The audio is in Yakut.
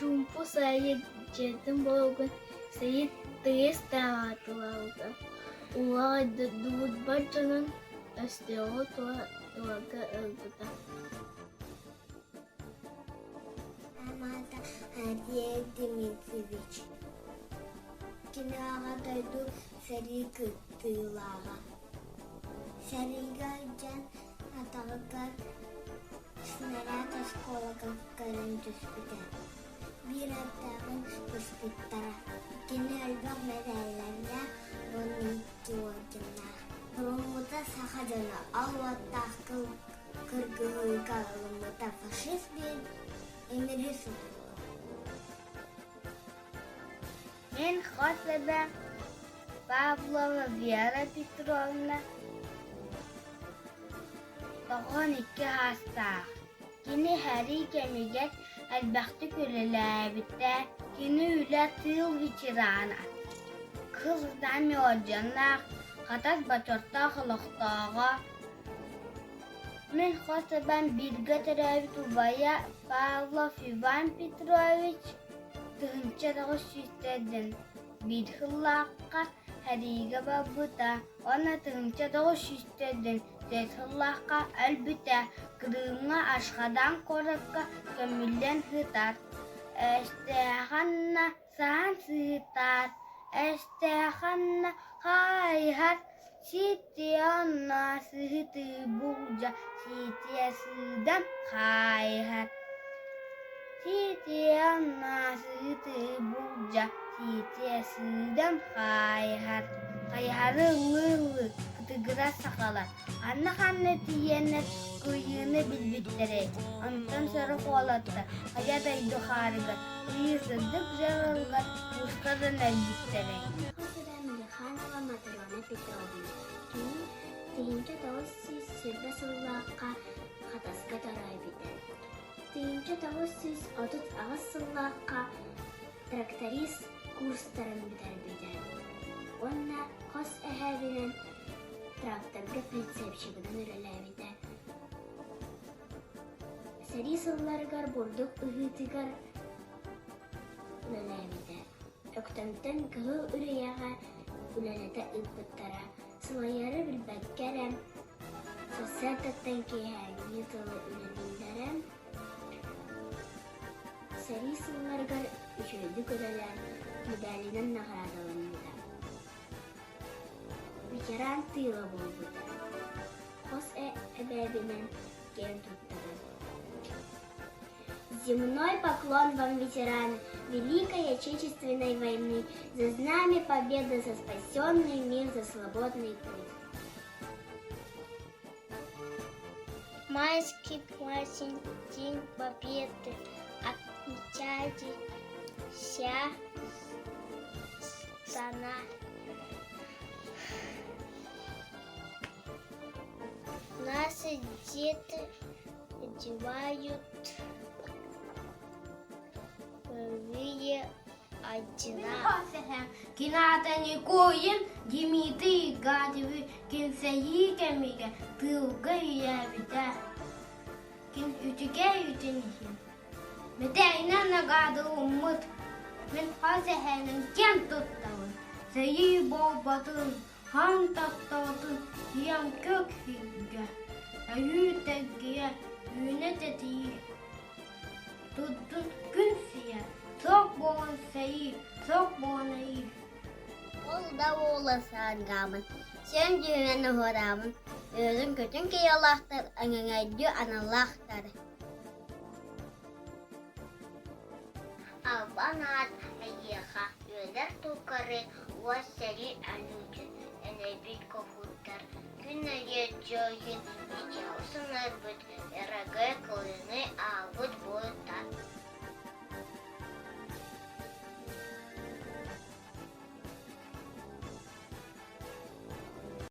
Чуумпу сайын дьиэтин буолугун сирин тыйыс таһаатылаабыта, уҥуоҕа дубурбат дьонун өстөөҕү туһаҕа ылбыта. Аата Андрей Дмитриевич. Кини Аҕа дойду сэрии кыттыылааҕа. Сэриигэ дьон атаҕыгар снаряд оскуолага көрөн түспүтэ. Биир аттааҕын быспыттара. Кини элбэх мэтээллэрдээх уонна икки орденнаах. Уруммута саха дьоно ал уоттаах кыргыһыыга ылыммыта фашист диэн имири суппута. Мин хос эбэм Павлова Вера Петровна 92 саастаах. Кини сэрии кэмигэр элбэхтик үлэлээбитэ. Кини үлэ тыыл ветерана, Кыһыл Знамя орденнаах, Хатас бочуоттаах олохтооҕо. Мин хос эбэм бииргэ төрөөбүт убайа Павлов Иван Петрович 1900 биир сыллаахха сэриигэ барбыта уонна 1904 сыллаахха өлбүтэ. Крымҥа Ашхадан куоракка көмүллэн сытар. Өстөөхөннө саһан сытар, өстөөхөннө хайыһар, ситиэ онно сыһытыы булдьа, ситиэ сыыдам хайыһар. Ситиэ онно сыһытыы булдьа, ситиэ сыыдам хайыһар. Хайыһары ыллыы-ыллыы кытыгырас сахалар ханна-ханна тиийэннэр кыайыыны билбиттэрэй, онтон сорох уолаттар хайа дойду хаарыгар ыйы сырдык дьаралыгар куустаран өлбүттэрэй. Михайлова Матрена Петровна. Кини 1920 сыллаахха Хатаска төрөөбүтэ. 1938 сыллаахха тракторист курстарын бүтэрбитэ уонна хос эһээбинэн тракторга прицепщигынан үлэлээбитэ. Сэрии сылларыгар бурдук ыһыытыгар үлэлээбитэ. Өктөмтөн Кыһыл Үрүйэҕэ үлэлэтэ ыыппыттара. Сылайары билбэккэ эрэ сарсыардаттан киэһээҥҥи дылы үлэлииллэрэ. Сэрии сылларыгар үчүгэйдик үлэлээн медалынан наҕараадаламмыта. Ветеран тыыла буолбута. Хос эбээбинэн киэн туттабын. Земной поклон вам, ветераны Великой Отечественной войны, за знамя победы, за спасенный мир, за свободный путь. Майский праздник День Победы отмечали вся страна. Наши дети одевают боевые ордена. Кинаатаникуйун Дмитрий Игнатьевич кинсэйии кэмигэр тыылга үйээбитэ. Кин үтүгэй үтүн иһин. Мэтээнэ нагаадылыммыт. Мин хас эһээнин киэн туттабын. Сэрии буолбатын, Хаан тапталгын ийэм көк сиргэ, Өйүү тэлгийэ, үүнэ тэтийии. Турдун күн сийэ, суох буолан сэйии, суох буолан эйии. Ол да буола сааргаамын, сиэн дьүһүнэн уһураамын, үөрүн-көтүн кыйалаахтар, аҥаҥайдыы аналлаахтар. Албан аат эйиэхэ үөлэр тукары уос сэрии өлүүтүн өлөйбүт куһууттар күн өйө дьиэ иһин ичэҕи сыҥырбыт.